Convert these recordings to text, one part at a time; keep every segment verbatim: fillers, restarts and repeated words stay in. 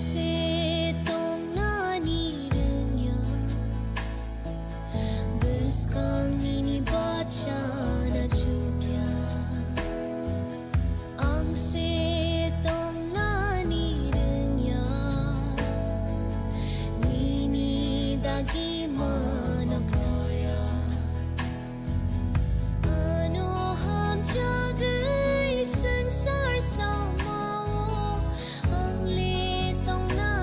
Se tongnani rwngya, bwskang nini bachana chukya. Ang se tongnani rwngya, nini dagi manok toya. Ano hamjagwi swngchar samao, ang le tongna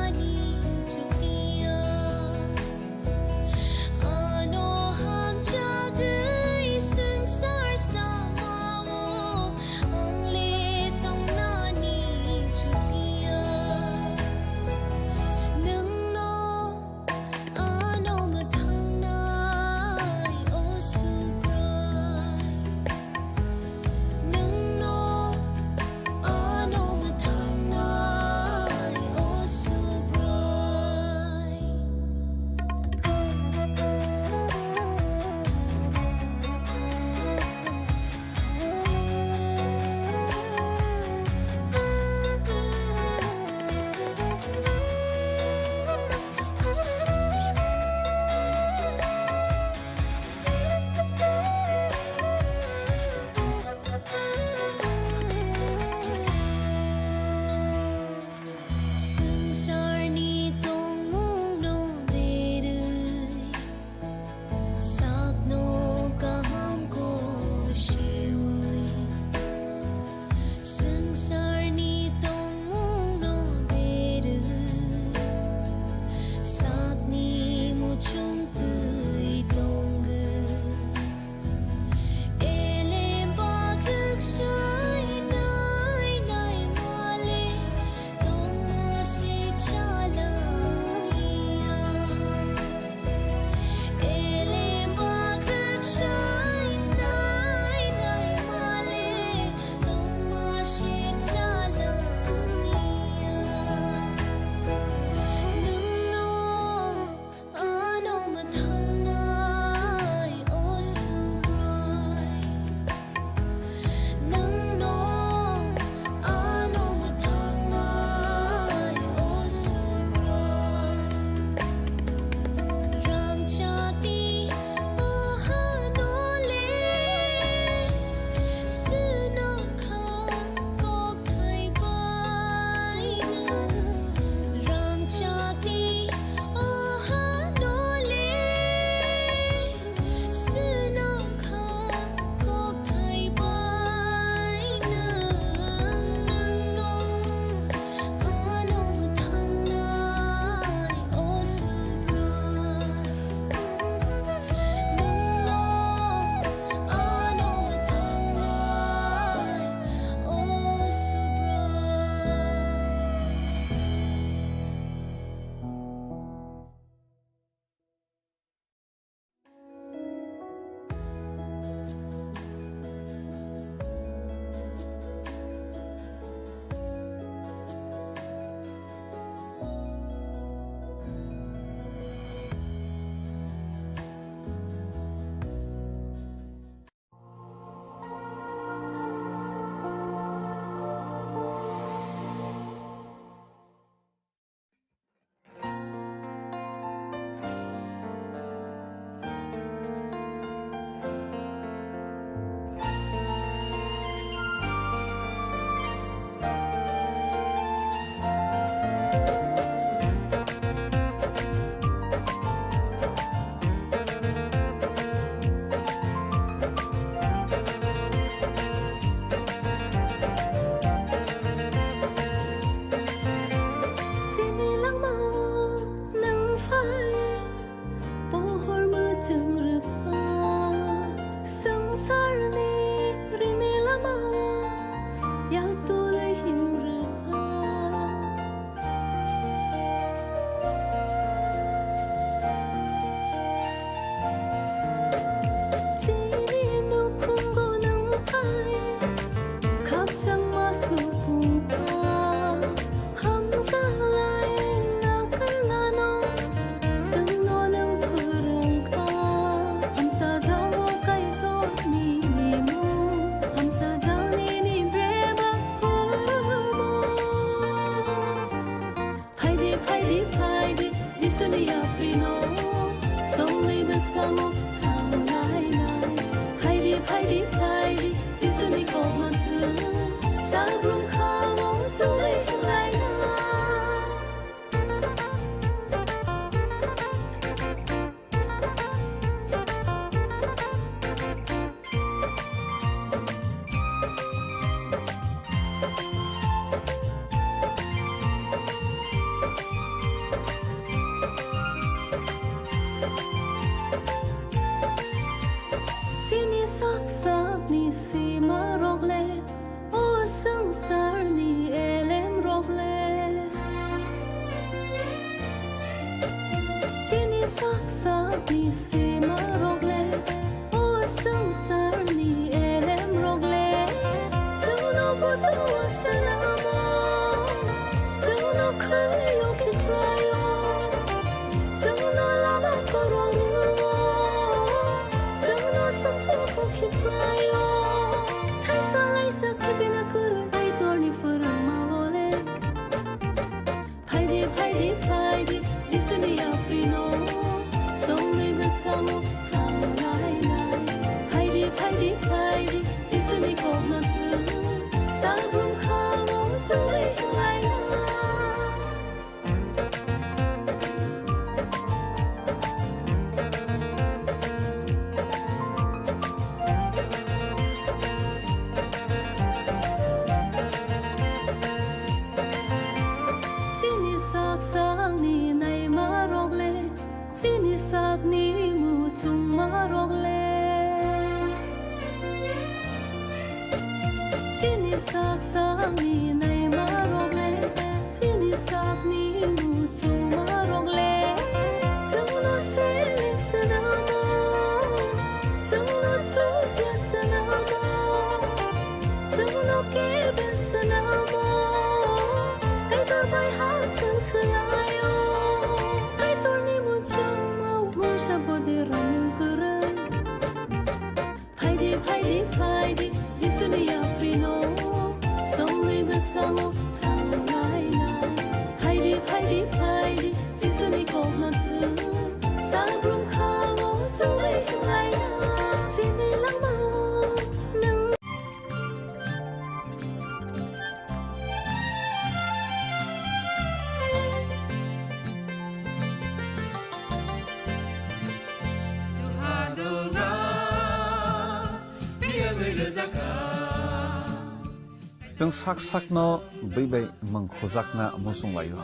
Chwng sak sakno bwi bai mwng khujakna muchung laio,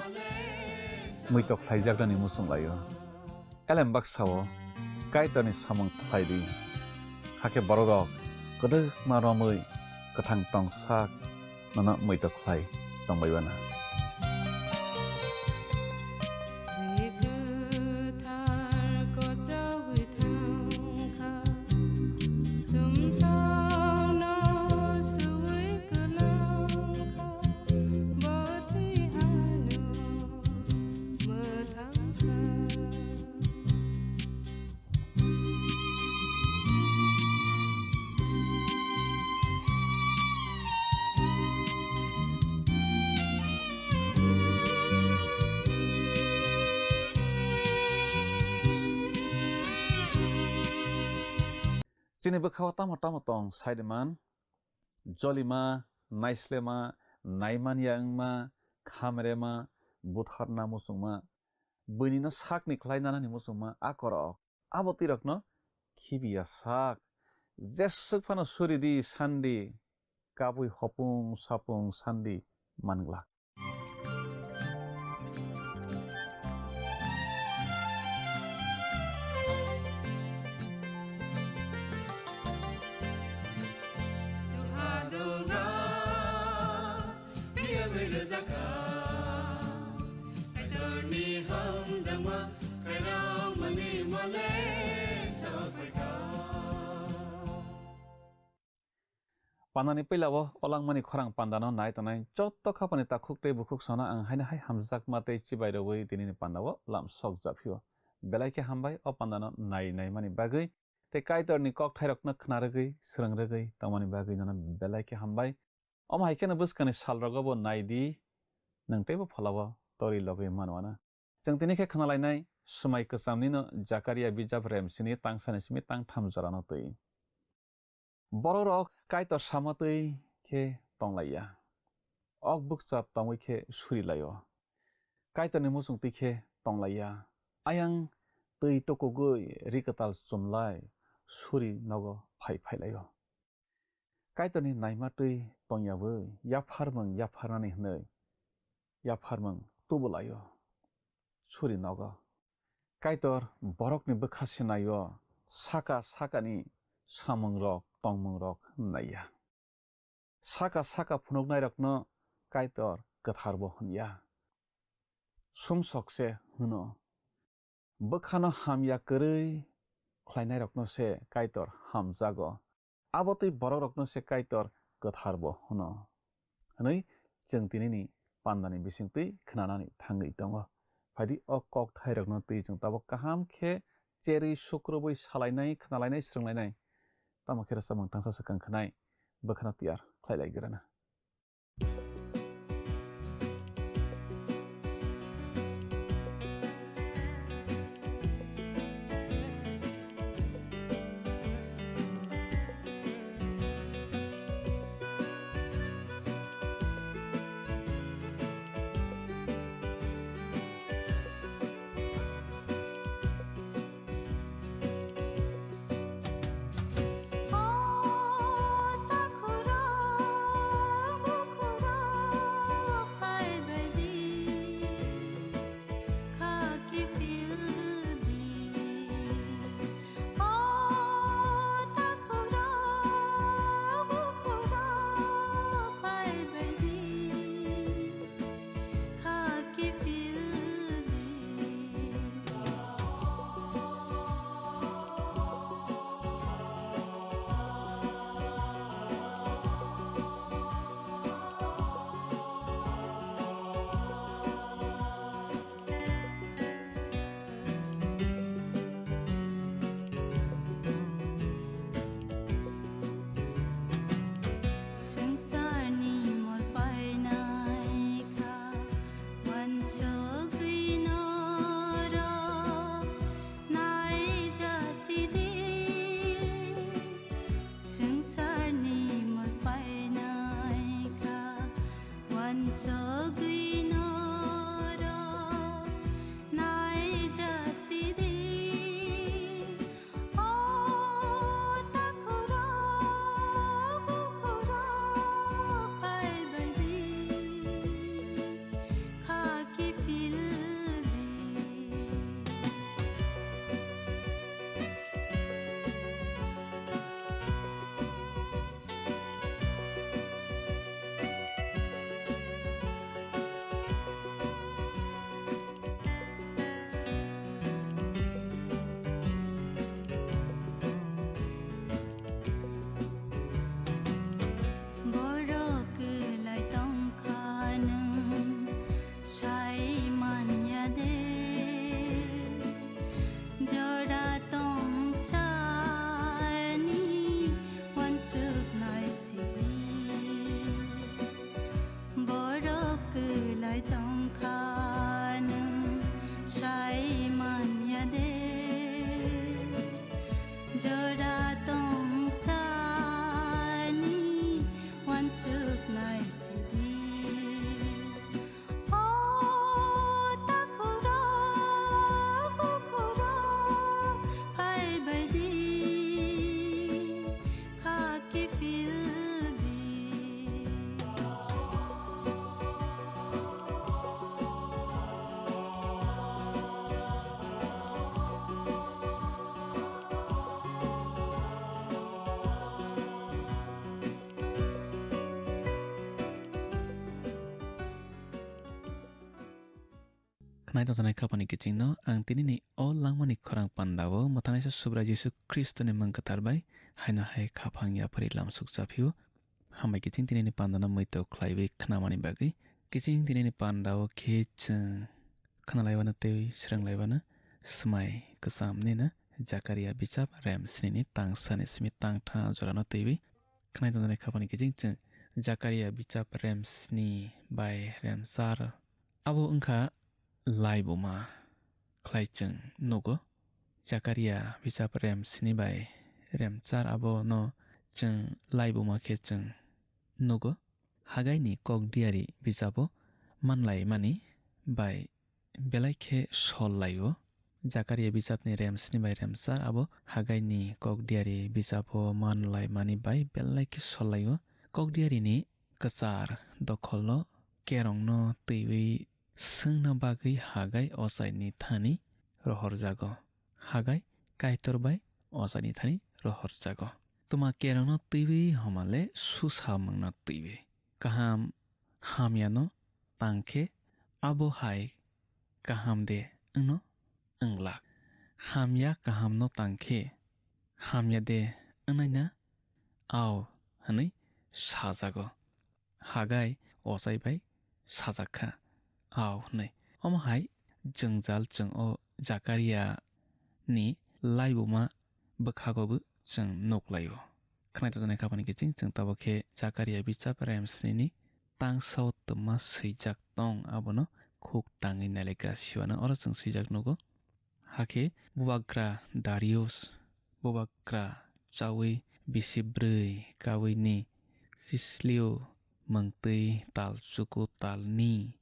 muitok khlaijaknani muchung laio. Elem baksa-o Kaitorni samung khlai di, hakhe bororok kwdwkma romwi kwthang tong sak nono muitok khlai tongbai uana. Twi kwthar kochogwi thangkha, sumsokno suwi kwlangkha, bo twi ano mwthangkha. Chini bwkhao tamo tamo tong sai de man, jolima, naislema, naimanya wngma, khamrema, butharna muchungma, buinino sakni khlai nanani muchungma a korok. Abo twirokno khibiya sak. Jeswk phano suri di sandi, kabui hopung sapung sandi manglak. Kaitorni hamjakma, Kaitorni mole sokphaikha. Pandani puila o olangmani khorang pandano nai tongnai joto khapani takhuk tei bukhuk sono ang haino hai hamjakma tei chibai rwui tinini pandao lam sok japhio. Belai khe hambai o pandano nai naimani bagwi tei Kaitorni kokthairokno khna rwgwi, swrwng rwgwi tongmani bagwi nono belai khe hambai. Omo hai kheno bwskangni salrogo bo nai di, nwng teibo pholao torwi logwi mano ano. Chwng tini khe khna lainai swmai kwchamnino Jakaria bijap remsini tangsani simi tangtham jorano twi. Bororok Kaitor sama twi khe tong laiya. Ok bukcha tongwi khe suri laio. Kaitorni muchung twi khe tong laiya. Ayang twi tukugwi ri kwtal chumlai suri nogo phai phai laio. Kaitorni naima twi tongya bai yapharmung yapharnani hwnwi yapharmung tubu laio suri nogo. Kaitor borokni bwkha se naio, saka sakani samungrok tongmungrok naiya. Saka saka phunuknairokno Kaitor kwtharbo hwnya, sumsok se hwno. Bwkhano hamya kwrwi khlainairokno se Kaitor hamjago. Abo twi borokrokno se Kaitor kwtharbo hwno hwnwi chwng tinini pandani bisingtwi khnanani thangwi tongo. Phaidi o kokthairokno twi chwng tabuk kaham khe cherwi sukrubwi salainai, khnalainai, swrwnglainai. Tamo khe rwchapmung thangsa swkang khnai, bwkhano tiyar khlai lai grana. Tongkha nwng sai manya de, jora tong sani wansuk nai sidi. O takhuk rok, bukhuk rok, phai bai di. Kha kiphil di. Khwnai tongjaknai khapani kichingno ang tinini o langmani khorang pandao mwthangnaisa Subrai Jisu Khristoni mung kwthar bai haino hai khaphang yaphari lamsuk chaphio. Hambai kiching tinini pandano muitok khlaiwi khnamani bagwi. Kiching tinini pandao khe chwng khnalaiwano tei swrwnglaibano swmai kwchamnino Jakaria bijap rem snini tangsani simi tangtha jorano twiwi. Khwnai tongjaknai khapani kiching chwng Jakaria bijap rem sni bai rem char. Abo wngkha laibuma khlai chwng nugo. Jakaria bijap rem sni bai rem char abono chwng laibuma khe chwng nugo. Hagaini kok diari bijabo manlaimani bai belai khe sol laio. Jakaria bijapni rem sni bai rem char abo Hagaini kok diari bijabo manlaimani bai belai khe sol laio. Kok diarini kwchar dokholno kerongno twiwi swngna bagwi Hagai ochaini thani rohorjago. Hagai Kaitor bai ochaini thani rohorjago. Twma kerongno twiwi homale susa mungno twiwi. Kaham hamyano tangkhe abo hai kaham de wngno wnglak. Hamya kahamno tangkhe hamya de wngnaina ao hwnwi sajago. Hagai ochai bai sajak kha, ao hwnwi. Omo hai jwngjal chwng o Jakaria ni laibuma bwkhago bo chwng nuk laio. Khwnai tongjaknai khapani kiching chwng tabuk khe Jakaria bijap rem snini tangsao twma swijak tong abono khuk tangwi nailaikra siwano oro chwng swijak nugo. Hakhe bubagra Darius bubagra chaui bisi brwi kawini Chislio mungtwi tal chuku talni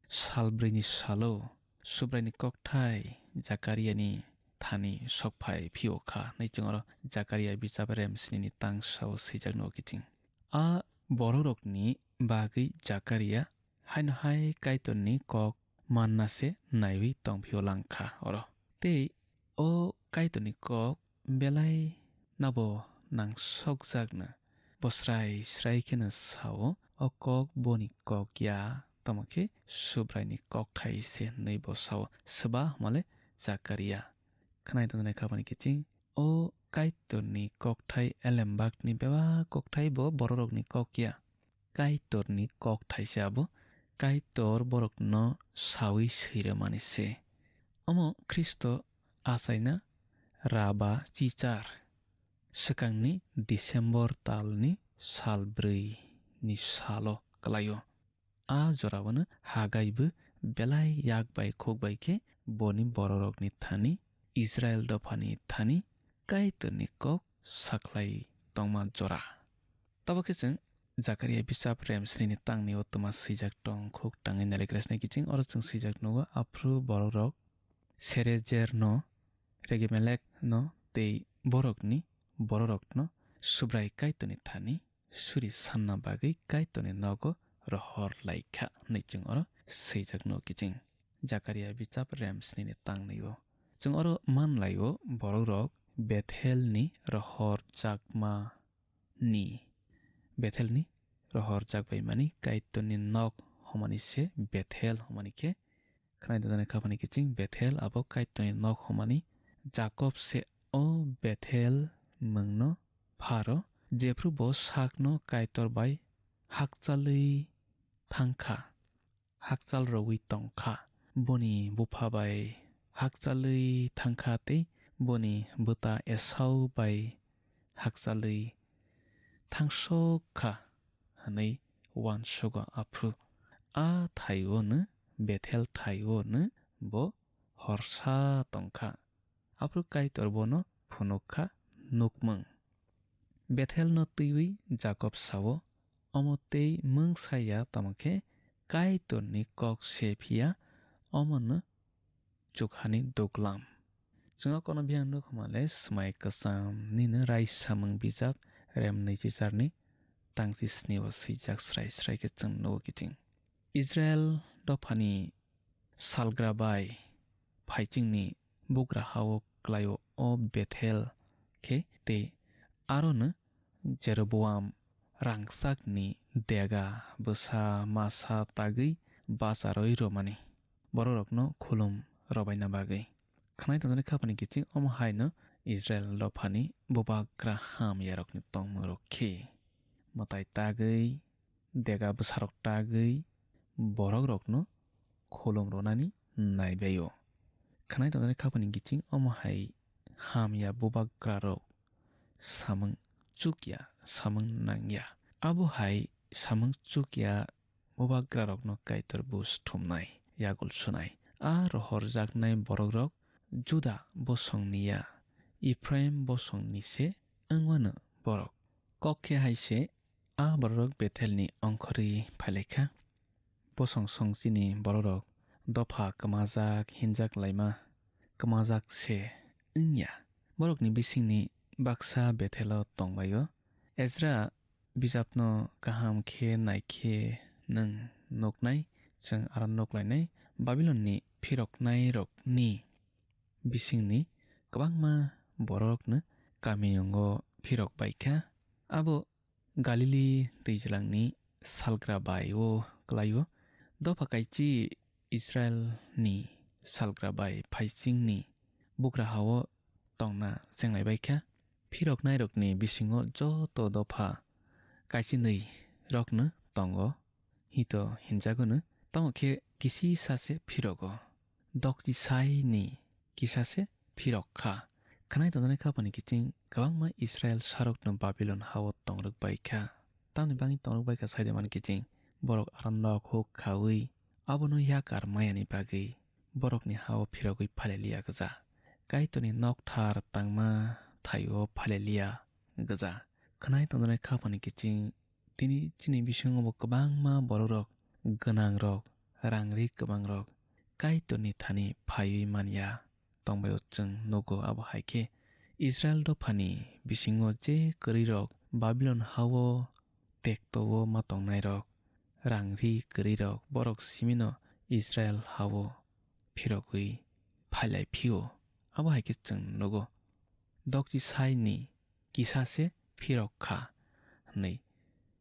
sal brwini salo Subraini kokthai Jakariani thani sokphai phio kha hwnwi chwng oro Jakaria bijap rem snini tangsao swijak nugo kiching. A bororokni bagwi Jakaria haino hai Kaitorni kok manna se naiwi tongphio lang kha oro. Tei o Kaitorni kok belai nabo nangsokjakna. Bo srai srai kheno sao, o kok boni kok ya, tamo khe Subraini kokthai se hwnwi bo sao, swba hwnmale Jakaria. Khwnai tongjaknai khapani kiching, o Kaitorni kokthai elembakni bebak kokthai bo bororokni kok ya. Kaitorni kok thaisa abo, Kaitor borokno saui swirwmani se. Omo Khristo achaina raba chichar swkangni December talni sal brwi ni salo kwlaio. A jorao no Hagai bo belai yak bai khuk bai khe boni bororokni thani, Israil dophani thani Kaitorni kok sakhlai tongma jora. Tabo khe chwng Jakaria bisap rem snini tangni o twma swijak tong khuk tangwi nailaikra sini kiching oro chwng swijak nugo aphru bororok Serejer no, Regemelek no tei borokni bororokno Subrai Kaitorni thani suri sanna bagwi Kaitorni nogo rohor lai kha hwnwi chwng oro swijak nugo kiching. Jakaria bisap rem snini tangni o. Chwng oro man lai o bororok Bethelni rohor jakma ni Bethelni rohor jakbaimani Kaitorni nok homani se Bethel homani khe khwnai dajani khapani kiching Bethel abo Kaitorni nok homani. Jakob se o Bethel mungno pharo jephru bo sakno Kaitor bai hakchalwi thangkha. Hakchal rwui tongkha. Boni bupha bai hakchalwi thangkha tei boni bwta Esau bai hakchalwi thangsokha hwnwi uansugo aphru. A thaio no, Bethel thaio no bo horsa tongkha. Aphuru Kaitor bono phunukha nukmung. Bethel no twiwi Jakob sao, omo tei mungsaya tamo khe Kaitor ni kok se phiya, omo no chukhani duglam. Chwng o kono biyang nukma le swmai kwcham nini rai samung bijap rem nwichi charni tangchi sni o swijak srai srai khe chwng nugo kiching. Israel dophani salgra bai phaichingni bugra hao klaio o Bethel khe tei arono Jeroboam rangchakni dega bwsa masa tagwi bacharwi rwmani, borokrokno khulum rwbaina bagwi. Khwnai tongjaknai khapani kiching omo haino Israel dophani bubagra hamyarokni tongmungrok khe mwtai tagwi, dega bwsarok tagwi borokrokno khulum rwnani naibaio. Khwnai tongjaknai khapani kiching omo hai hamya bubagrarok samung chukya, samung nangya. Abo hai samung chukya bubagrarokno Kaitor buj thumnai, yagul sunai. A rohorjaknai borokrok Juda bosongni ya, Ephraim bosongni se wngmano borok. Kok khe hai se a borokrok Bethelni ongkhorwi phailaikha. Bosong song chini borokrok dopha kwmajak hinjak laima kwmajak se wngya. Borokni bisingni baksa Bethelo tongbaio. Ezra bijapno kaham khe naikhe nwng nuknai, chwng aro nuklainai Babilonni phiroknairokni bisingni kwbangma borokno kamiyungo phirok baikha. Abo Galili twijlangni salgra bai-o kwlaio. Dopha kaichi Israelni salgra bai phaichingni bugra hao tongna chenglaibaikha. Phiroknairokni bisingo joto dopha kaichinwi rokno tongo, hito hinjagono, tamo khe kisisa se phirogo. Dokchisaini kisa se phirok kha. Khwnai tongjaknai khapani kiching kwbangma Israel sarokno Babilon hao tongrwk bai kha. Tamni bagwi tongrwk bai kha saide mani kiching, borok aro nok huk khaui abono yakar mayani bagwi borokni hao phirogwi phailai liya gwja. Kaitorni nokthar tangma thaio phailai liya gwja. Khwnai tongjaknai khapani kiching tini chini bisingo bo kwbangma borokrok, gwnangrok, rang ri kwbangrok Kaitorni thani phaiwi man ya tongbaio chwng nugo. Abo hai khe Israel dophani bisingo je kwrwirok Babilon hao tekto-o ma tongnairok, rang ri kwrwirok borok simino Israel hao phirogwi phailai phio. Abo hai khe chwng nugo. Dokchisaini kisa se phirok kha hwnwi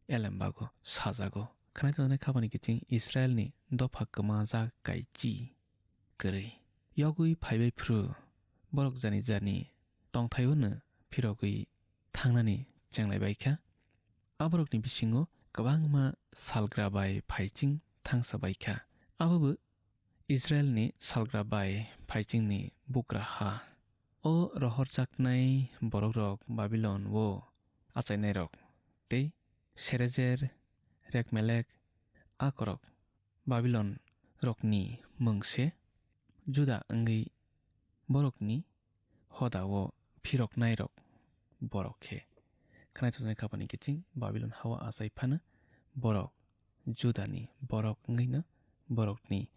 elembago sajago. Khwnai tongjaknai khapani kiching Israelni dopha kwmajak kaichi kwrwi. Yogwi phaibai phru borok jani jani tongthaiono phirogwi thangnani chenglaibai kha. Aborokni bisingo kwbangma salgra bai phaiching thangsa bai kha. Abobo Israelni salgra bai phaichingni bugra ha. O rohorjaknai borokrok Babilon-o achainairok tei Serejer, Rekmelek, a korok Babilon rokni mung se Juda wngwi borokni hoda-o phiroknairok borok khe. Khwnai tongjaknai khapani kiching Babilon hao achai phano borok Judani borok wngwino borokni,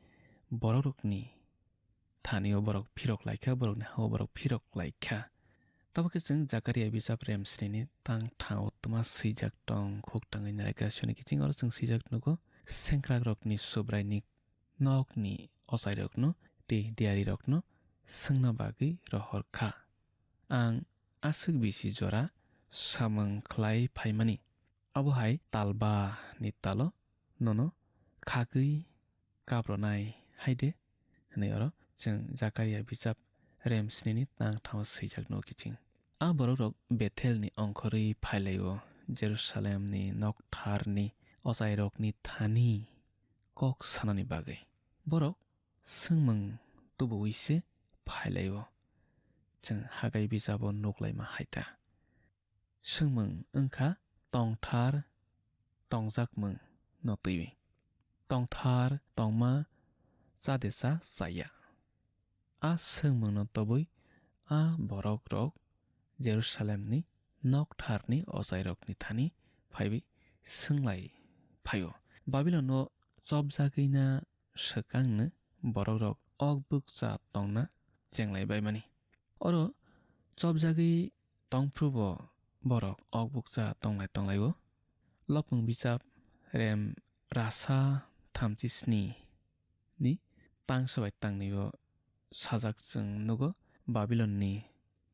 borokrokni thani-o borok phirok lai kha, borokni ha-o borok phirok lai kha. Tamo khe chwng Jakaria bijap rem snini tang tha-o twma swijak tong khuk tangwi naigra soni kiching oro chwng swijak nugo, sengkrakrokni Subraini nokni ochairokno tei diyarirokno swngna bagwi rohor kha. Ang aswk bisi jora samung khlai phaimani, abo hai talba ni talo nono khagwi kapronai hai de, hwnwi oro chwng Jakaria bijap rem snini tang tha-o swijak nugo kiching. A borokrok Bethelni ongkhorwi phailaio, Jerusalemni noktharni ochairokni thani kok sanani bagwi. Borok swngmung tubuwi se phailaio, chwng Hagai bijabo nuklaima hai ta. Swngmung wngkha tongthar tongjakmung no twiwi. tongthar tongma chade cha chaya? A swngmungno tobwi a borokrok Jerusalemni noktharni ochairokni thani phaiwi swnglai phaio. Babilono chopjagwina swkangno borokrok ok bwkcha tongna chenglai baimani. Oro chopjagwi tongphrubo borok ok bwkcha tonglai tonglaio. Lopung bichap rem rasa thamchi sni ni tangsa bai tangnio sajak chwng nugo, Babilonni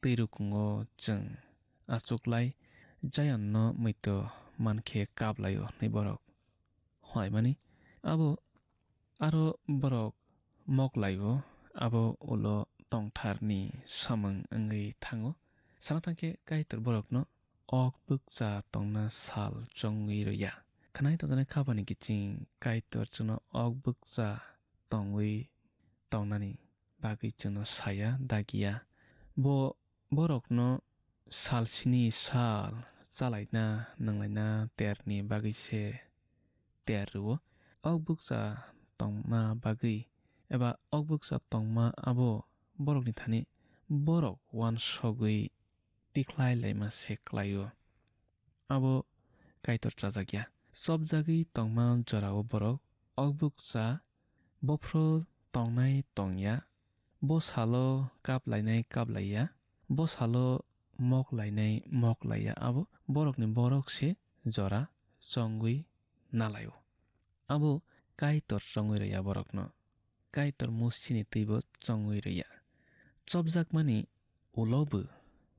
twi rukungo chwng achuklai Zionno muitu mankhe kaplaio hwnwi borok hwnlaimani. Abo aro borok moklaio, abo ulo tongtharni samung wngwi thango. Sana thangkhe Kaitor borokno ok bwkcha tongna sal chongwi rwya. Khwnai tongjaknai khapani kiching Kaitor chwngno ok bwkcha tongwi tongnani bagwi chwngno saya dagiya. Bo borokno sal sini sal chalaina nanglaina terni bagwi se ter rwo. Ok bwkcha tongma bagwi eba ok bwkcha tongma abo borokni thani borok uansugwi tikhlai laima se klaio. Abo Kaitor chajakya. Chopjagwi tongma jorao borok ok bwkcha bophro tongnai tongya, bo salo kap lainai kap laiya, bo salo mok lainai mok laiya, abo borokni borok se jora chongwi nalaio. Abo Kaitor chongwi rwya borokno, Kaitor musini twibo chongwi rwya. Chopjakmani ulo bo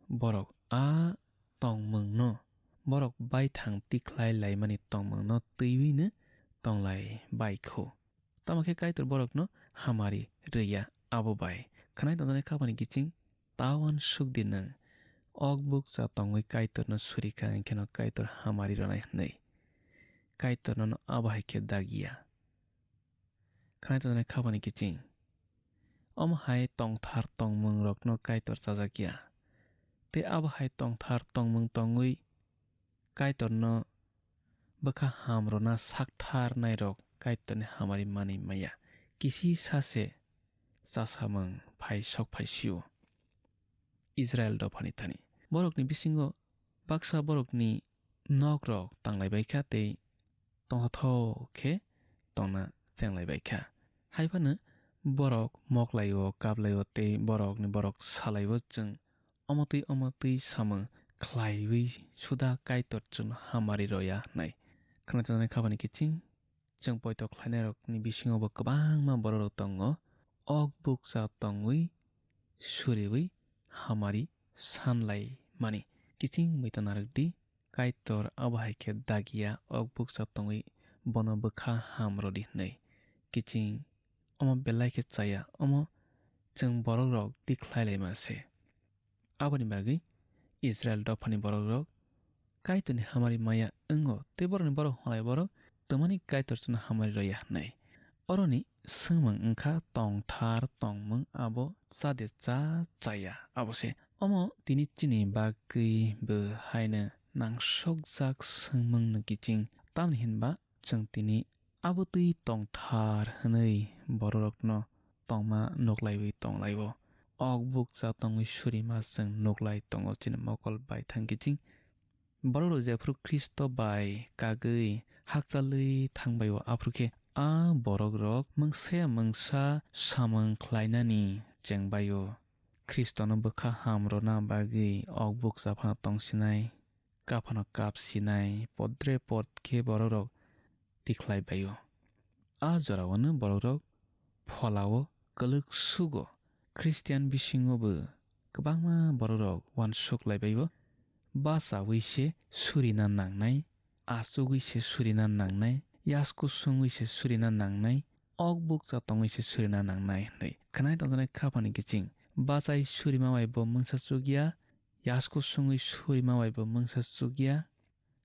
borok a tongmungno, borok baithang tikhlai laimani tongmungno twiwino tonglai baikho. Tamo khe Kaitor borokno hamari rwya. Abo bai khwnai tongjaknai khapani kiching ta uansuk di nwng. Ok bwkcha tongwi Kaitorno suri kha, hwnkheno Kaitor hamari rwnai hwnwi. Kaitor nono abo hai khe dagiya. Khwnai tongjaknai khapani kiching. Omo hai tongthar tongmung rokno Kaitor chajakya. Tei abo hai tongthar tongmung tongwi Kaitorno bwkha ham rwna saktharnairok Kaitorni hamari manwi maya. Kisi sase chasamung phai sok phai sio. Israel dophani thani. Borokni bisingo baksa borokni nokrok tanglai bai kha tei tongthothok khe tongna chenglai bai kha. Hai phano borok moklaio, kaplaio tei borokni borok salaio, chwng omo twi omo twi samung khlaiwi suda Kaitor chwngno hamari rwya hwnwi. Khwnajaknai khapani kiching. Chwng poito khlainairokni bisingo bo kwbangma bororok tongo, ok bukcha tongwi suriwi hamari sanlai mani. Kiching muitu narwkdi, Kaitor abo hai khe dagiya, ok bukcha tongwi bono bwkha ham rwdi hwnwi. Kiching omo belai khe chaya, omo chwng borokrok tikhlai laima se. Aboni bagwi Israil dophani borokrok Kaitorni hamari maya wngo, tei borokni borok hwnlai borok twmani Kaitor chwngno hamari rwya hwnwi. Oroni swngmung wngkha tongthar tongmung abo chade cha chaya abo se. Omo tini chini bagwi bo haino nangsokjak swngmungno kiching, tamni hinba chwng tini abo twi tongthar hwnwi bororokno tongma nuklaiwi tonglaio. Ok bukcha tongwi surima chwng nuklai tongo chini mokol baithang kiching. Borokrok jephru Khristo bai kagwi hakchalwi thangbaio, aphru khe a borokrok mungsa mungsa samung khlainani chengbaio. Khristono bwkha ham rwna bagwi ok bukcha phano tongsinai. Kaphano kap sinai, podre pod khe borokrok tikhlai baio. A jorao'-no borokrok pholao kwlwk sugo. Khristian bisingo bo kwbangma borokrok uansuk lai baio. Bachaui se surina nangnai, achugwi se surina nangnai, yasku sungwi se surina nangnai, ok bukcha tongwi se surina nangnai hwnwi. Khwnai tongjaknai khaphani kiching. Bachai surima bai bo mungsa chukya, yasku sungwi surima bai bo mungsa chukya,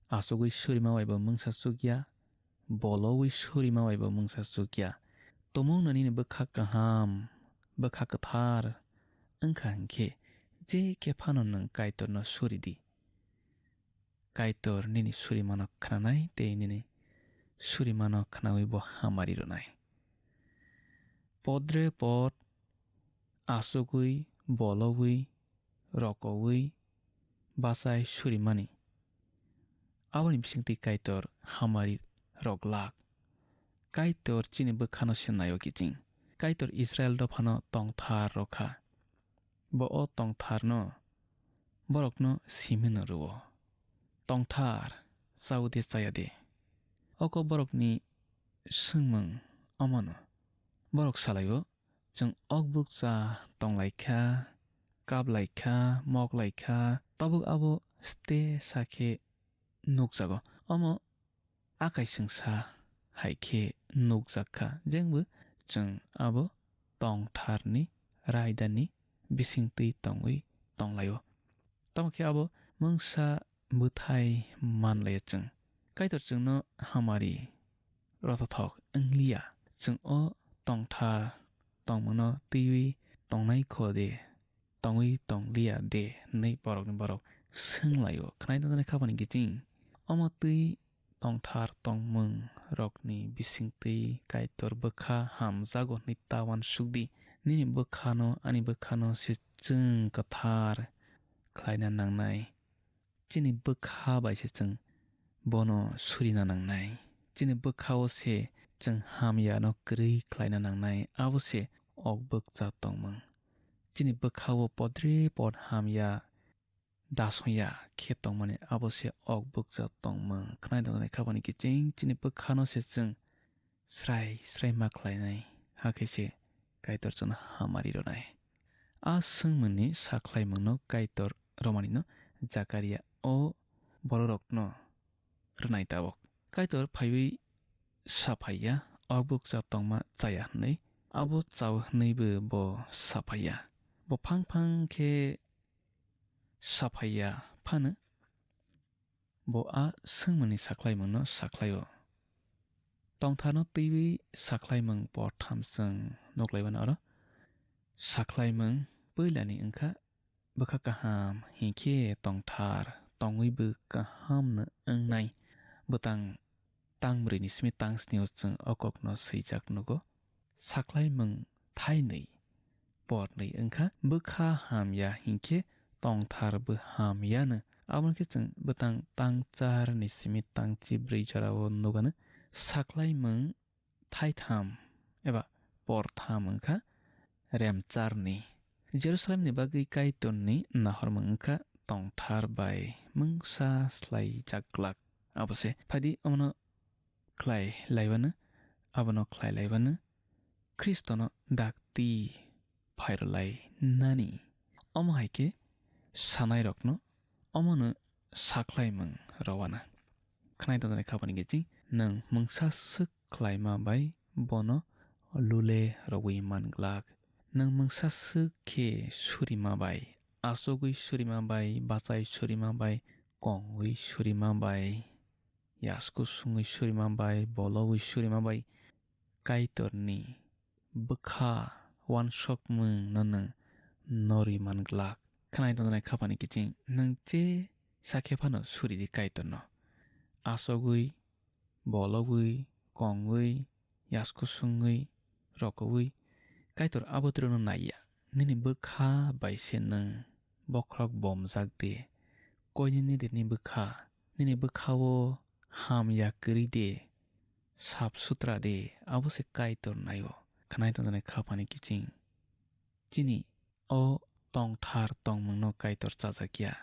achugwi surima bai bo mungsa chukya, bolowi surima bai bo mungsa chukya. Tumungno nini bwkha kaham, bwkha kwthar wngkha hinkhe, je khe phano nwng Kaitorno suri di. Kaitor nini surimano khnanai tei nini surimano khnaui bo hamari rwnai. Podre pod achugwi, bologwi, rokoui, bachai surimani. Aboni bisingtwi Kaitor hamari rok glak. Kaitor chini bwkhano se naio kiching. Kaitor Israel dophano tongthar rw kha. Bo o tongtharno borokno simino rwo. Tongthar, chao de chaya de? Oko borokni swngmung omono. Borok salaio, chwng ok bukcha tonglaikha, kaplaikha, moklaikha, tabuk abo ste sakhe nukjago. Omo akaisingsa hai khe nukjak kha, jengbo chwng abo tongtharni raidani bisingtwi tongwi tonglaio. Tamo khe abo mungsa bwthai manlaiya chwng. Kaitor chwngno hamari rwthothok wngliya. Chwng o tongthar tongmungno twiwi tongnai kho de, tongwi tongliya de hwnwi borokni borok swnglaio. Khwnai tongjaknai khapani kiching. Omo twi tongthar tongmung rokni bisingtwi Kaitor bwkha hamjago hwnwi ta uansuk di. Nini bwkhano, ani bwkhano se chwng kwthar khlaina nangnai. Chini bwkha bai se chwng bono surina nangnai. Chini bwkha-o se chwng hamyano kwrwi khlaina nangnai, abo se ok bukcha tongmung. Chini bwkha-o podre pod hamya dasoya khe tongmani, abo se ok bukcha tongmung. Khwnai tongjaknai khapani kiching chini bwkhano se chwng srai srai ma khlainai, hakhe se Kaitor chwngno hamari rwnai. A swngmungni sakhlaimungno Kaitor rwmanino Jakaria o bororokno rwnai tabok. Kaitor phaiwi saphaiya, o bukcha tongma chaya hwnwi, abo chao hwnwibo bo saphaiya. Bo phang phang khe saphaiya phano. Bo a swngmungni sakhlaimungno sakhlaio. Tongtharno twiwi sakhlaimung portham chwng nuklaimani oro. Sakhlaimung puilani wngkha bwkha kaham hinkhe tongthar tongwibo kahamno wngnai. Bwtang tang brwini simi tang snio chwng o kokno swijak nugo. Sakhlaimung thainwi pornwi wngkha, bwkha hamya hinkhe tongtharbo hamyano. Aboni khe chwng bwtang tang charni simi tang chibrwi jorao nukgano. Sakhlaimung thaitham eba portham wngkha remcharni. Jerusalemni bagwi Kaitorni nahormung wngkha tongthar bai mungsa slaijak glak. Abo se phaidi omono khlai laiwano, abono khlai laiwano Khristono dakti phairwlai nani. Omo hai khe sanairokno omono sakhlaimung rwwana. Khwnai tongjaknai khapani kiching nwng mungsa swk khlaima bai bono lule rwui man glak. Nwng mungsa swk khe surima bai, achugwi surima bai, bachai surima bai, kongwi surima bai, yasku sungwi surima bai, bologwi surima bai, Kaitorni bwkha uansukmungno nwng norwi man glak. Khwnai tongjaknai khapani kiching nwng je sakhe phano suridi Kaitorno. Achugwi, bologwi, kongwi, yasku sungwi, rokoui, Kaitor abo twrwngno naiya. Nini bwkha bai se nwng bokhorok bomjak de. Koinwi nini bwkha, nini bwkha-o hamya kwrwi de. Sap sutra de, abo se Kaitor naio. Khwnai tongjaknai khapani kiching. Chini o tongthar tongmungno Kaitor chajakya.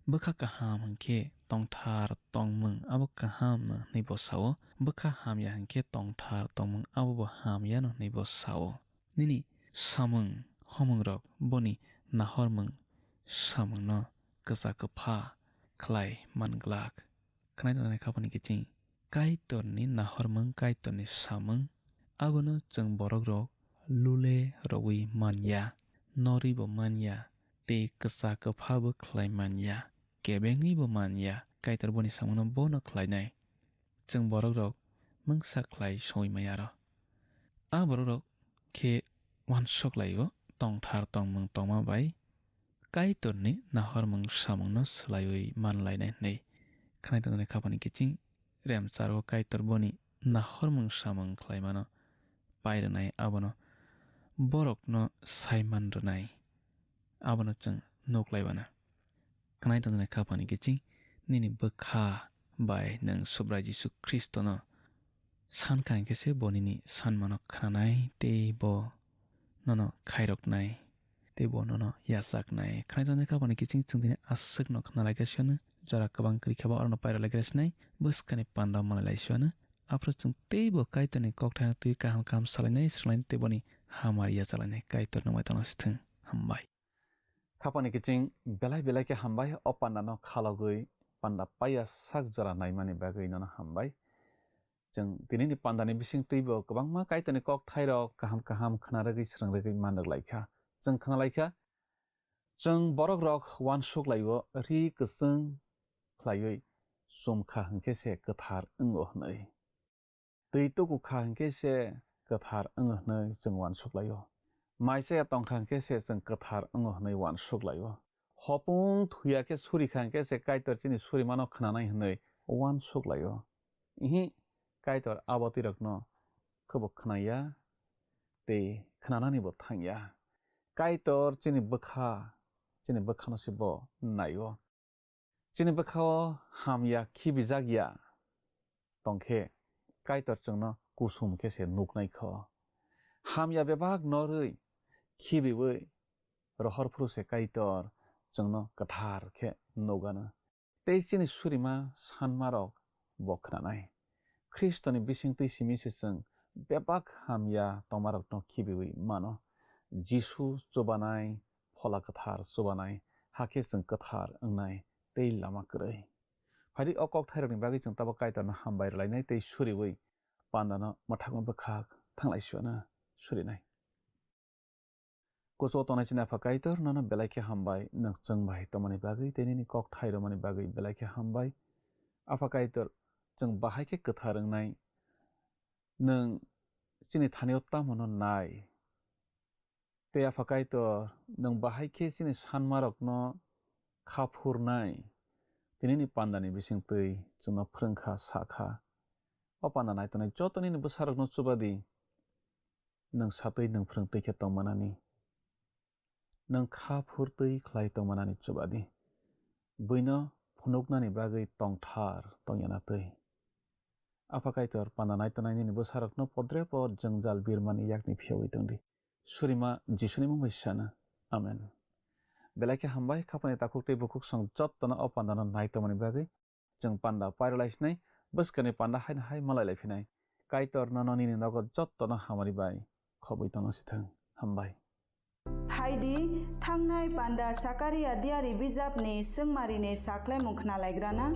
Bwkha kaham hinkhe tongthar tongmung abo kahamno hwnwi bo sao, bwkha hamya hinkhe tongthar tongmung abo bo hamyano hwnwi bo sao. Nini samung homungrok boni nahormung samungno kwsa kwpha khlai man glak. Khwnai tongjaknai khapani kiching. Kaitorni nahormung, Kaitorni samung, abono chwng borokrok lule rwui manya, norwi bo manya, tei kwsa kwpha bo khlai manya, kebengwi bo manya. Kaitor boni samungno bono khlainai. Chwng borokrok mungsa khlai soi maya aro. A borokrok khe uansuk laio tongthar tongmung tongma bai Kaitorni nahormung samungno swlaiwi man lainai hwnwi. Khwnai tongjaknai khapani kiching remcharo Kaitor boni nahormung samung khlaimano pai rwnai, abono borokno sai man rwnai, abono chwng nuk lai mano. Khnai tongjaknai kha phani kiching nini bwkha bai nwng Subrai Jisu Khristono san kha hinkhe se bo nini sanmano khnanai tei bo nono khairoknai tei bo nono yachaknai. Khnai tongjaknai kha phani kiching chwng tini aswkno khna lai kha siyano jora kwbang kwrwi khe bo orono pairok lai khe sinai bwskani panda malai lai siyano. Aphuru chwng teibo Kaitorni kokthaino twi kaham kaham salainai, swrwnglainai tei boni hamari yachalainai. Kaitor nwng bai tongna sithwng. Hambai. Khapani kiching belai belai khe hambai o pandano khalogwi panda paiya sak jora naimani bagwi nono hambai. Chwng tinini pandani bising twibo kwbangma Kaitorni kokthairok kaham kaham khna rwgwi swrwng rwgwi man rwk lai kha. Chwng khna lai kha, chwng borok rok uansuk lai-o ri kwchwng khlaiwi chum kha hwnkhe se kwthar wngo hwnwi. Twi tuku kha hwnkhe se kwthar wngo hwnwi chwng uansuk lai-o. Mai chaya tong kha hwnkhe se chwng kwthar wngo hwnwi uansuk lai-o. Hopung thuya khe suri kha hwnkhe se Kaitor chini surimano khnanai hwnwi uansuk lai-o. Ihi, Kaitor abo twirokno khe bo khna ya tei khnanani bo thang ya. Kaitor chini bwkha, chini bwkhano se bo nai-o. Chini bwkhao hamya khibijak ya tongkhe Kaitor chwngno kusum khe se nuknai kho. Hamya bebak norwi khibiwi rohor phuru se Kaitor chwngno kwthar khe nukgano. Tei chini surima sanmarok bo khnanai. Khristoni bisingtwi simi se chwng bebak hamya tongmarokno khibiwi mano. Jisu chubanai, Phola Kwthar chubanai, hakhe chwng kwthar wngnai tei lama kwrwi. Phaidi o kokthairokni bagwi chwng tabuk Kaitorno hambai rwlainai tei suriwi pandano mwthangma bwkhak thanglai suana surinai. Kuchugo tongnai chini Apha Kaitor, nono belai khe hambai, nwng chwng bai tongmani bagwi tei nini kokthairokmani bagwi belai khe hambai. Apha Kaitor, chwng bahai khe kwthar wngnai, nwng chini thanio tamo no nai. Tei Apha Kaitor, nwng bahai khe chini sanmarokno kha phurnai, tinini pandani bisingtwi chwngno phrwng kha, sa kha. O panda nai tongnai joto nini bwsarokno chuba di. Nwng satwi nwng phrwngtwi khe tongmanani, nwng kha phurtwi khlai tongmanani chuba di. Buino phunuknani bagwi tongthar tongya na twi. Apha Kaitor, panda nai tongnai nini bwsarokno podre pod jwngjal birmani yakni phiyaui tong di. Surima Jisuni mung bai sana. Amen. Belai khe hambai, khapani takhuk tei bukhuk song jottono o pandano nai tongmani bagwi. Chwng panda pairwlai sinai, bwskani panda haino hai malai lai phinai. Kaitor nono nini nogo jottono hamari bai khobwi tongna sithwng. Hambai. Phaidi, thangnai panda Sakaria diari bijapni swngmarini sakhlaimung khna laigrana.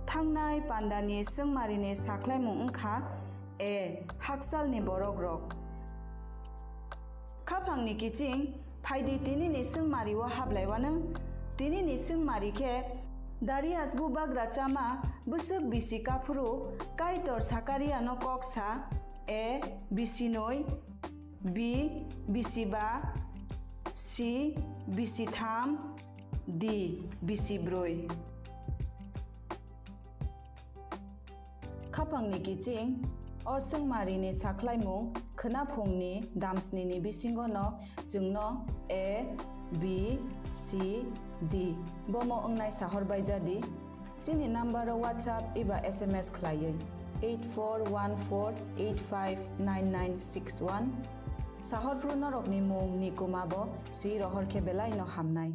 Thangnai pandani swngmarini sakhlaimung wngkha, A, hakchalni borokrok. Khaphangni kiching, phaidi tinini swngmario hablaiwano. Tinini swngmari khe Darius bubagra chama bwswk bisi kaphuru Kaitor Sakariano kok sa, A, bisi noi, B, bisi ba, C, bisi tham, D, bisi brwi. Khaphangni kiching, o swngmarini sakhlaimung khwnaphungni damsnini bisingono chwngno A, B, C, D bomo wngnai sahor baijadi. Chini number o WhatsApp eba S M S khlaiwi eight four one four eight five nine nine six one. Sahorphru norokni mung ni kuma bo swi rohor khe belai no hamnai.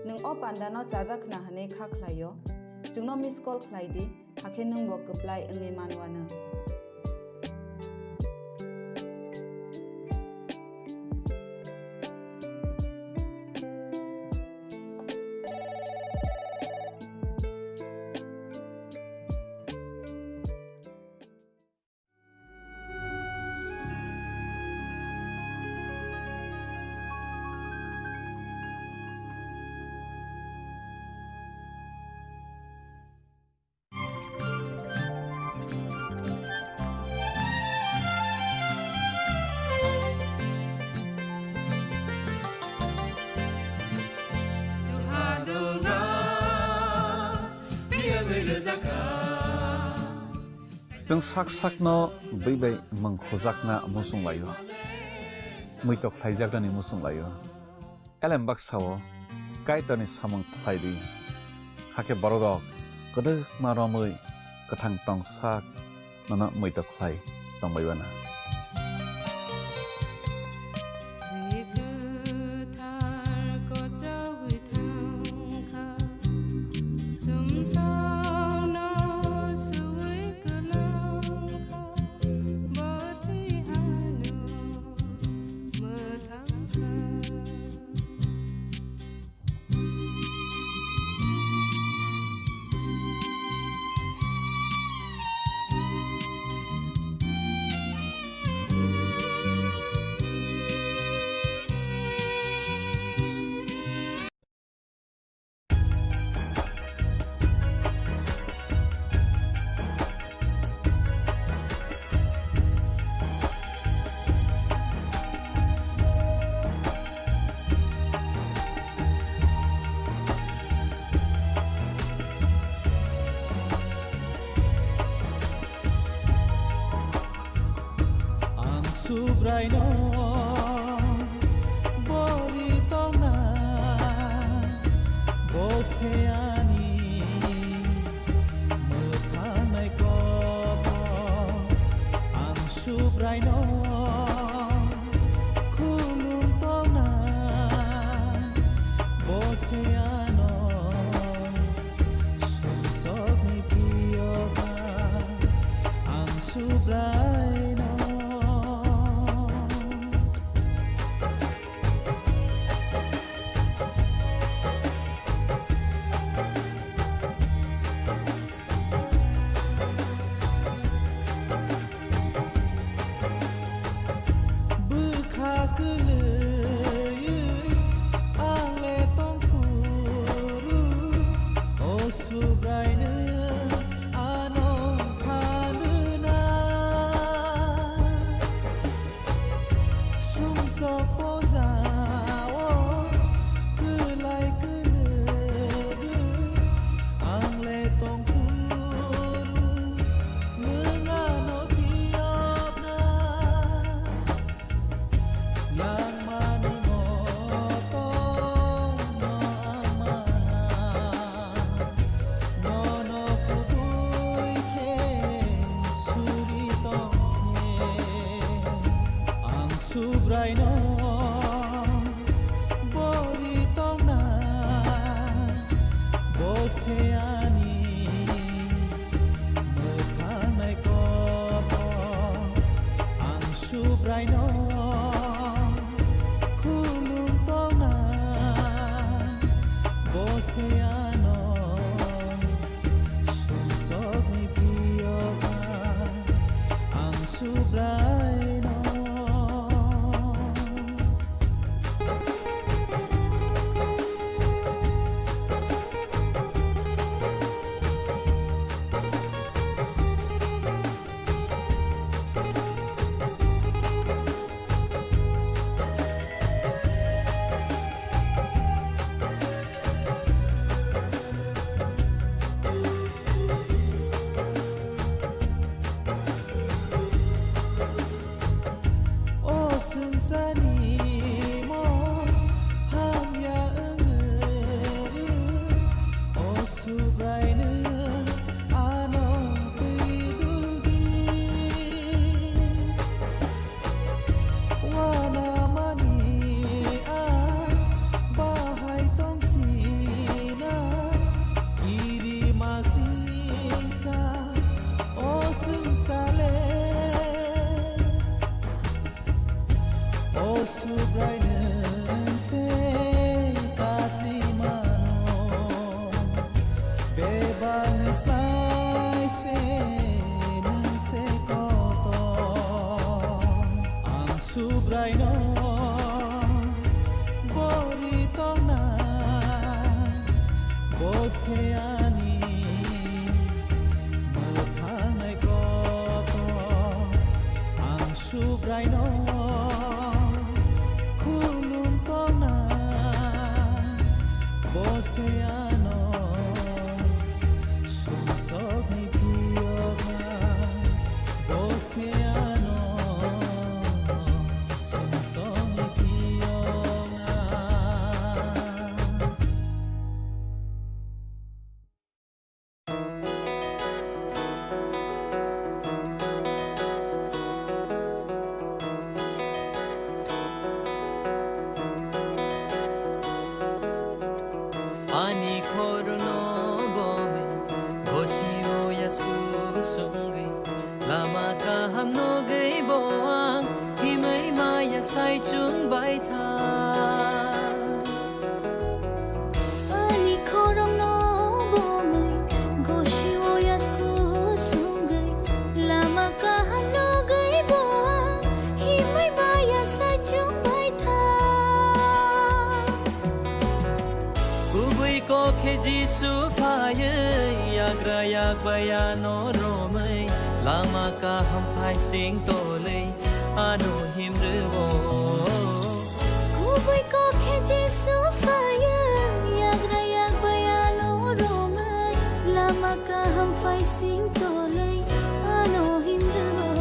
Nwng o panda no chajak khna hwnwi kha khlaio, chwngno miss call khlai di, hakhe nwng bo kwplai wngwi manwano. Ang sak sakno bwi bai mung khujakna muchung laio, muitok khlaijaknani muchung laio. Elem baksa-o Kaitorni samung khlai di, hakhe bororok kwdwkma romwi kwthang tong sak nono muitok khlai tongbai uana. Twi kwthar kochogwi thangkha, sumsokno suwi kwlangkha, bo twi ano mwthangkha. Ang Subraino bori tongna, bo se ani mwthangnai kotor. Ang Subraino khulum tongna, bo se ano sumsokni priyo kha. Ang Subraino. Bwkha kwlwi ang le tongphuru, o Subraino ano phanuna. Sumsok pojao kwlai kwlwgwi ang le tongphuru, nwng ano phiyokna. Langmani motorno ang mana, nono kubui khe suri tongkhe. Ang Subraino bori tongna, bo se ani mwthangnai kotor. Ang Subraino khulum tongna, bo se ano sumsokni priyo kha. Ang Subraino. O swngcharni mung hamya wngwi, o Subraino ano twi duldi. Uanamani a bahai tongsina, kirimasingsa o swngchar le. O Subrai, nwng se patri mano, bebak ni slai se nwng se kotor. Ang Subraino bori tongna, bo se ani mwthangnai kotor. Ang Subraino khulum tongna, bo se ano sumsokni phiyokna. Jisu phaiwi yagra yak bai ano romwi, lama kaham phaising tolwi ano himrwo. Kubui kok khe Jisu phaiwi yagra yak bai ano romwi, lama kaham phaising tolwi ano himrwo.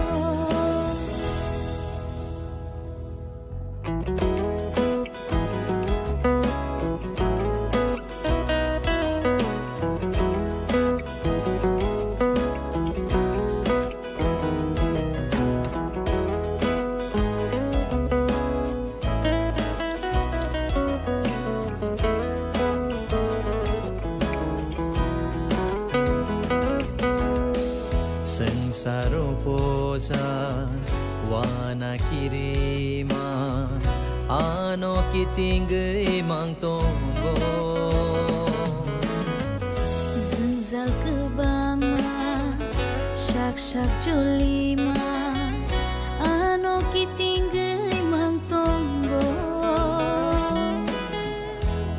Swngcharo poja wana kirima, ano kitingwi mang tongo. Jwngjal kwbangma, sak sak cholima, ano kitingwi mang tongo.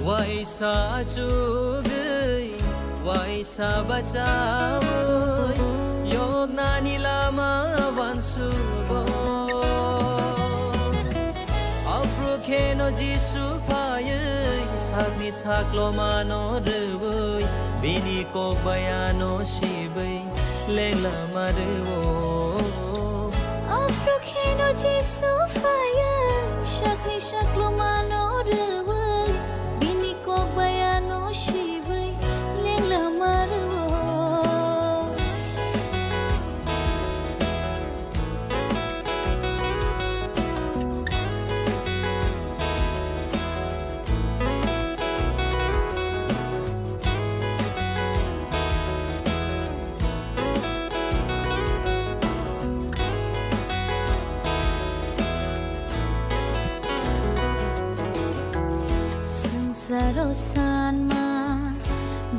Waisa achugwi, waisa bachaui, yoknani lama wansugo. Aphru kheno Jisu phaiwi, sakni saklomano rwui, bini kok bai ano sibwi, lengla ma rwo. Aphru kheno Jisu phaiwi, sakni saklomano rwui, bini kok bai ano sibwi, lengla ma rwo. Swngcharo sanma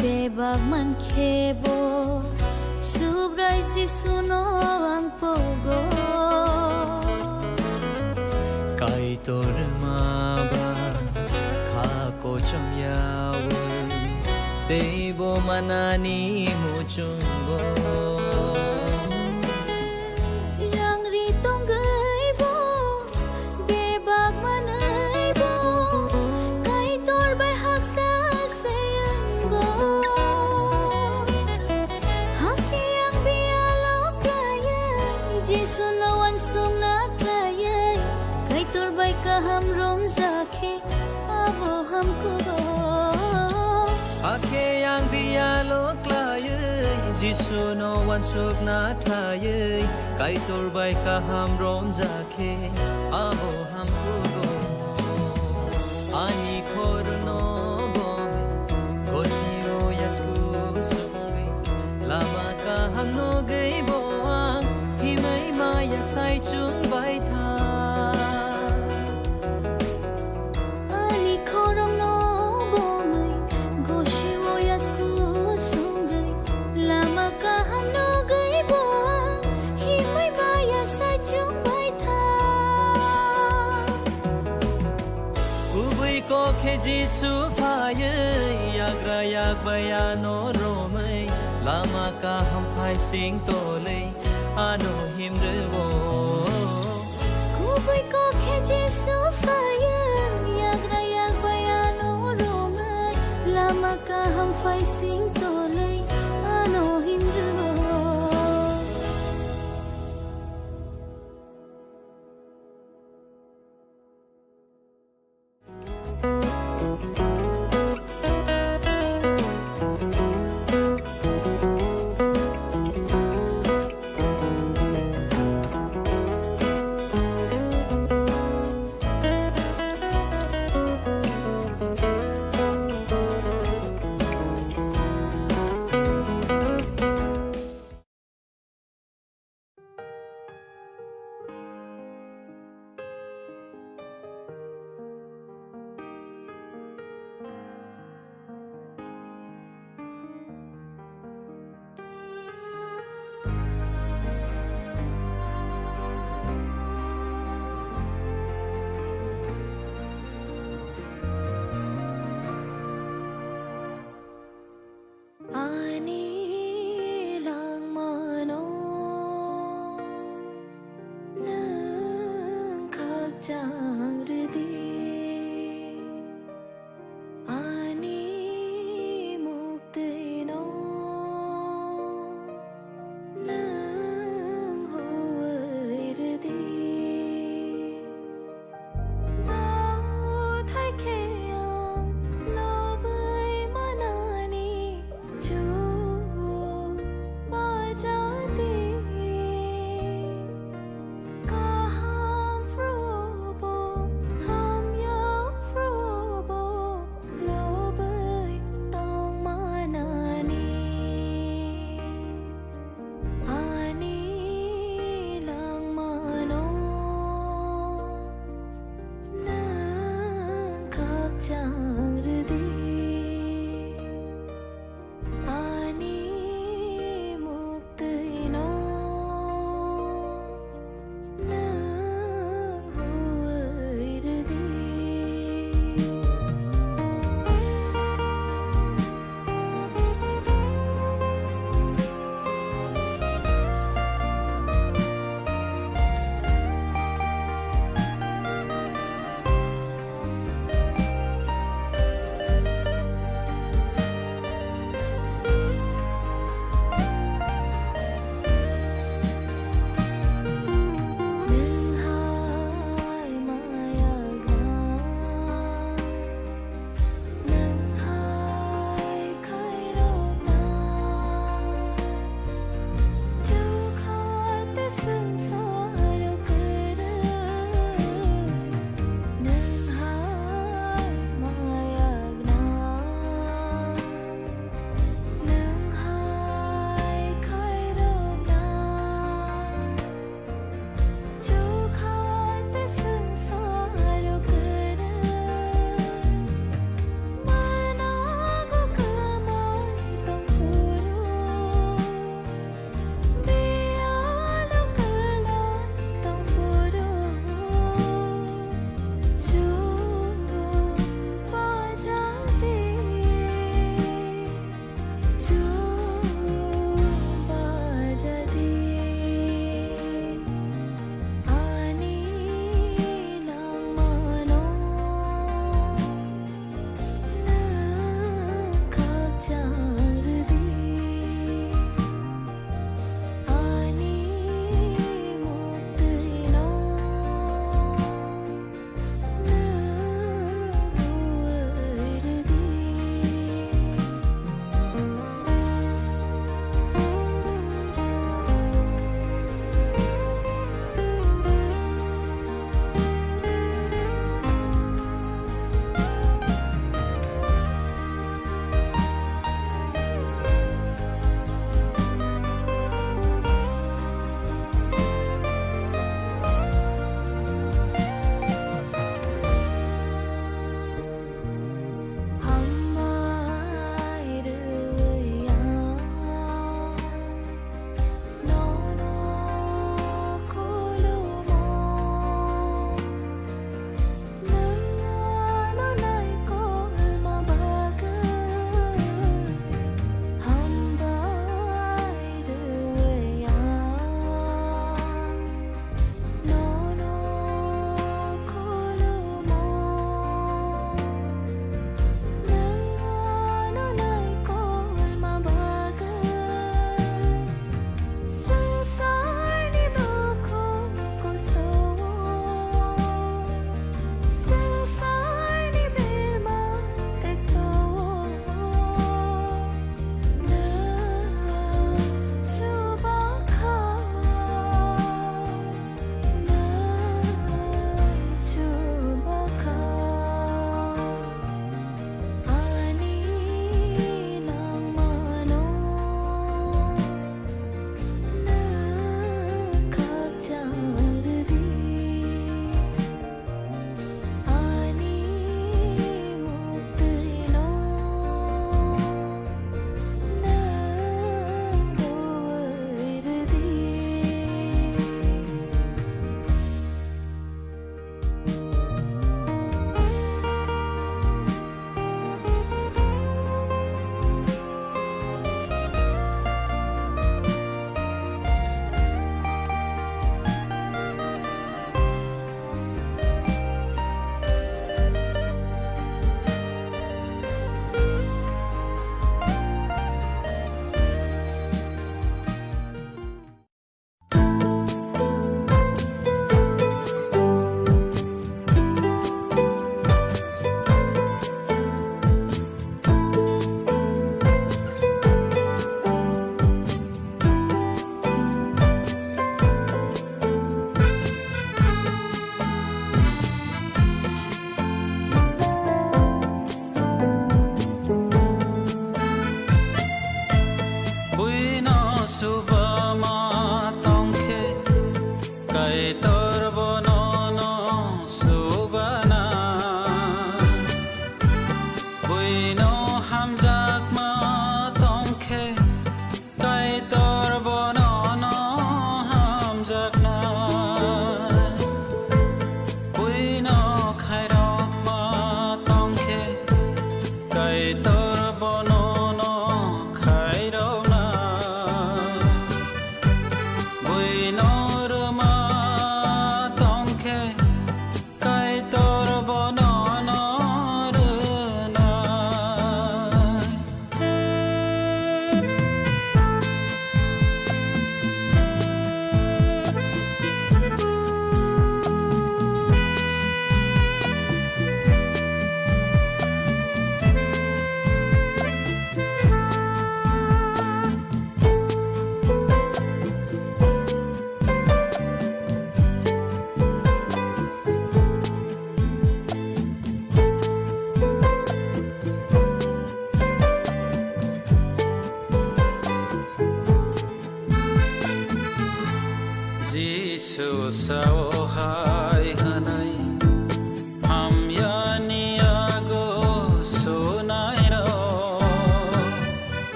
bebak mankhe bo, Subrai Jisuno ang pogo. Kaitor ma ba kha kochom yawi, teibo manani muchungo. Rang ri tongwi bo, bebak manwi bo, Kaitor bai haksa se wngo. Hakhe ang biyalo khlaiwi, Jisuno uansukna khlaiwi, Kaitor bai kaham romjak khe abo hamkugo. Hakhe ang biyalo khlaiwi, Jisuno uansukna khlaiwi, Kaitor bai kaham romjak khe abo hamkugo. Ani khorokno bo gosio yasku sungwi, lama kaham nugwi bo ang himwi maya saichung bai tha. Ani khorokno bomwi gosio yasku sungwi, lama kaham nugwi bo ang himwi maya saichung bai tha. Kubui kok khe Jisu phaiwi, yagra yak bai ano romwi, lama kaham phaising tolwi ano himrwo. Kubui kok khe Jisu phaiwi, yagra yak bai ano romwi, lama kaham phaising tolwi ano himrwo.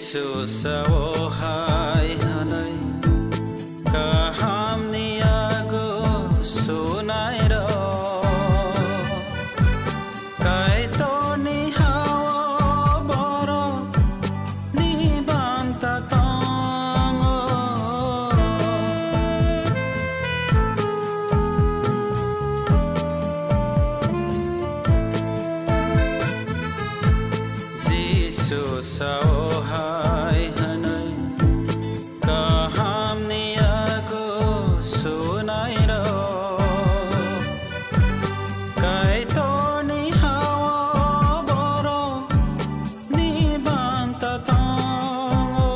Jisu sao hai hwnwi, kahamni yago sunairok, Kaitorni ha-o borokni banta tongo. Jisu sao hai hwnwi, kahamni yago sunairok, Kaitorni ha-o borokni banta tongo.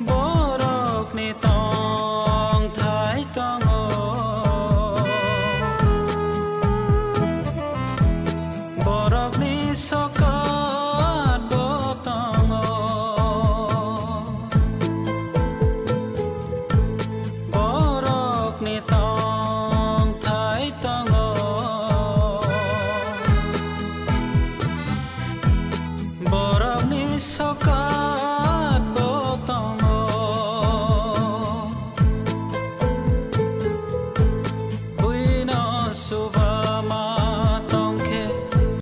Borokni tongthai tongo, borokni sokat bo tongo, borokni tongthai tongo. Borokni sokat bo tongo, buino suba